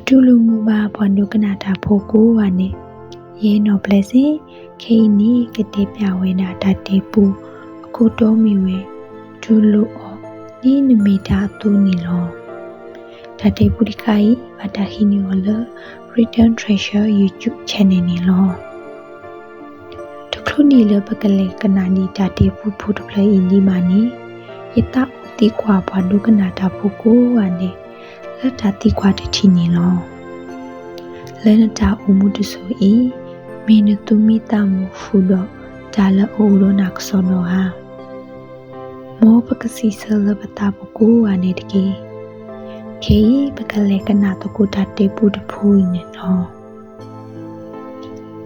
တူၢ်လိာ်မုာ်ဘၣ်ပှၤဒိကနၣ်တၢ်ဖိကိးဂၤဒဲး, ယဲနီၢ်ပျဲစ့, ခဲအံၤန့ၣ် ကတဲပၠးဝဲဒၣ်တၢ်တဲပူ အခိၣ်တီမ့ၢ်ဝဲ တူၢ်လိာ်အီၤ ဒ်နမ့ၢ်တၢ်အသိးန့ၣ်လီၤ. တၢ်တဲပူတခါအံၤ ဘၣ်တၢ်ဟံးန့ၢ်အီၤလၢ Freedom Treasure YouTube channel န့ၣ်လီၤ. တချုးဒံးလၢပကလဲၤကနၣ်ဒံးတၢ်တဲပူဖိတဖျၢၣ်အံၤဒံးဘၣ်န့ၣ်, ယသးအိၣ်သံကွၢ်ပှၤဒိကနၣ်တၢ်ဖိကိးဂၤဒဲး လၢတၢ်သံကွၢ်တထံၣ်န့ၣ်လီၤ. လၢနတၢ်အိၣ်မူတစိၤအံၤ, မ့ၢ်နသူၣ်မံသးမုာ်ဃုာ်ဒီးတၢ်လၢအအိၣ်ဒီးနၤကစီဒီဧါ. မ်ပကစံးဆၢလၢပသးပူၤကိးဂၤဒဲးတက့ၢ်. ခဲအံၤပကလဲၤကနၣ်သကိးတၢ်တဲပူတဖိအံၤန့ၣ်လီၤ.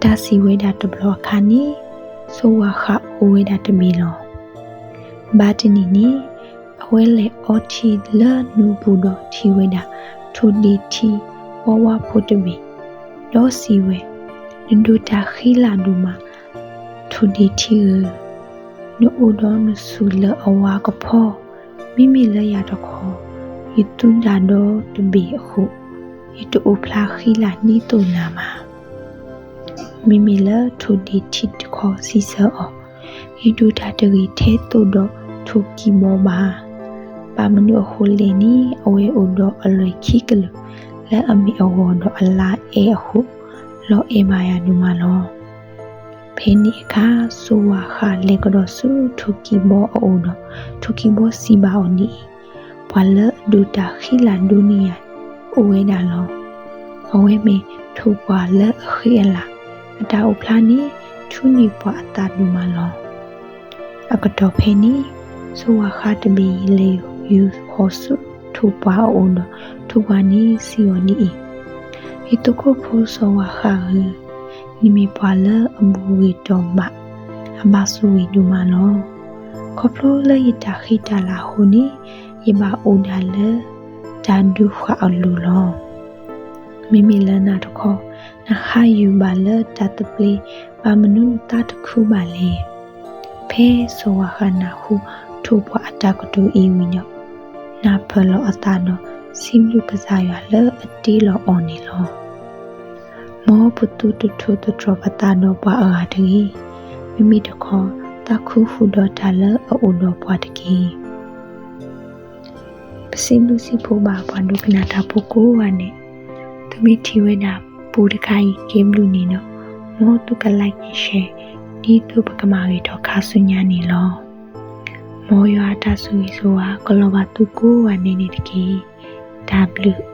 တၢ်စံးဝဲဒၣ်တဘျီအခါန့ၣ်, စိဝၤဃးအိၣ်ဝဲဒၣ်တဘ့ၣ်လီၤ. ဘၣ်တနံၤန့ၣ်, အဝဲလဲၤအီထံလၢနူးပူၤဒီးထံၣ်ဝဲဒၣ် ထိၣ်ဒ့ၣ်ထံဝါဝါဖိတဘ့ၣ်, ဒီးစံးဝဲ, နဒိးတၢ်ဃံလၤဒိၣ်မး, ထိၣ်ဒ့ၣ်ထံဧၢ, နအိၣ်ဒီးနဆူၣ်လၢအဝါကဖီ, မ့မ့ၢ်လၢယၤတခီ, ယသူဒၣ်ဒီတဘ့ၣ်အဃိ, ယတအိၣ်ဖျါဃံလၤဒ်သိးနၤဘၣ်. မ့မ့ၢ်လၢထိၣ်ဒ့ၣ်ထံတခီစံးဆၢအီၤ, ယဒိးတၢ်တဂ့ၤထဲသိးဒီးထိၣ်ကံးဘီဘၣ်. ဘၣ်မနုၤအဃိလဲၣ်န့ၣ်, အဝဲအိၣ်ဒီးအလွဲၢ်ခံကလုာ် လၢအမ့ၢ်အဂီၤဒီးအလါအဲၣ်အဃိ, လီၤအဲၣ်ဘၣ်ယၤဒိၣ်မးလီၤ. ဖဲန့ၣ်အခါ, စိဝၤဃးလဲၤကဒီးဆူထိၣ်ကံးဘီအအိၣ်ဒီး ထိၣ်ကံးဘီစံးဘၣ်အီၤဒ်အံၤ, ပှၤလၢအဒိးတၢ်ဃံလၤဒိန့ၢ်ယၤ အိၣ်ဝဲဒၣ်လီၤ. အဝဲမ့ၢ်ထိၣ်ပှာ်လၢအဃံအလၤ, အတၢ်အိၣ်ဖျါန့ၣ် ထူးန့ၢ်ပှၤအသးဒိၣ်မးလီၤ. အကတီၢ်ဖဲန့ၣ်, စိဝၤဃးတဘ့ၣ်အံၤလဲၤယူၤဃီၤဆူထိၣ်ပှာ်အအိၣ်ဒီး ထိၣ်ပှာ်န့ၣ်စံးအီၤဒ်အံၤ, ယသကိးဖိစိဝၤဃးဧၢ, နမ့ၢ်ပှၤလၢအဘူးဂ့ၤတီၢ်ဘၣ်, အဘၣ်ဆိၣ်ဂ့ၤဒိၣ်မးလီၤ. ခီဖျိလၢယတၢ်ဃံတၢ်လၤအဃိန့ၣ်, ယဘၣ်အိၣ်ဒၣ်လၢတၢ်ဒုးဃာ်အလိၤလီၤ. မ့မ့ၢ်လၢနၤတခီ, နဟးယူၤဘၣ်လၢတၢ်သဘျ့, ဘၣ်မနုၤနသးတခုဘၣ်လဲၣ်. ဖဲစိဝၤဃးနၢ်ဟူထိၣ်ပှာ်အတၢ်ကတိၤအံၤဝံၤဒီး, နၢ်ပၢၢ်လီၤအသးဒီး စံးဘျုးကစၢ်ယွၤလၢအတ့လီၤအီၤန့ၣ်လီၤ. မ်ပသုတထိၣ်သတြီၤပသးဒီးပှၤအဂၤတဂ့ၤ. မ့မ့ၢ်တခီ, သးခုဃုာ်ဒီးတၢ်လၢအအိၣ်ဒီးပှၤတက့ၢ်. ပစံးဘျုးစံးဖှိၣ်ဘၣ်ပှၤဒိကနၣ်တၢ်ဖိကိးဂၤဒဲး, သုမ့ၢ်ထံၣ်ဝဲဒၣ်ပူတခါအံၤကဲဘျုးန့ၣ်ဒီး, မ်သုက like and share ဒ်သိးပကမၤဂ့ၤထီၣ်ခါဆူညါန့ၣ်လီၤ. မ်ယွၤအတၢ်ဆိၣ်ဂ့ၤဆိၣ်ဝါကလီၤဘၣ်သုကိးဂၤဒဲးန့ၣ်တက့ၢ်. တၢ်ဘျုး.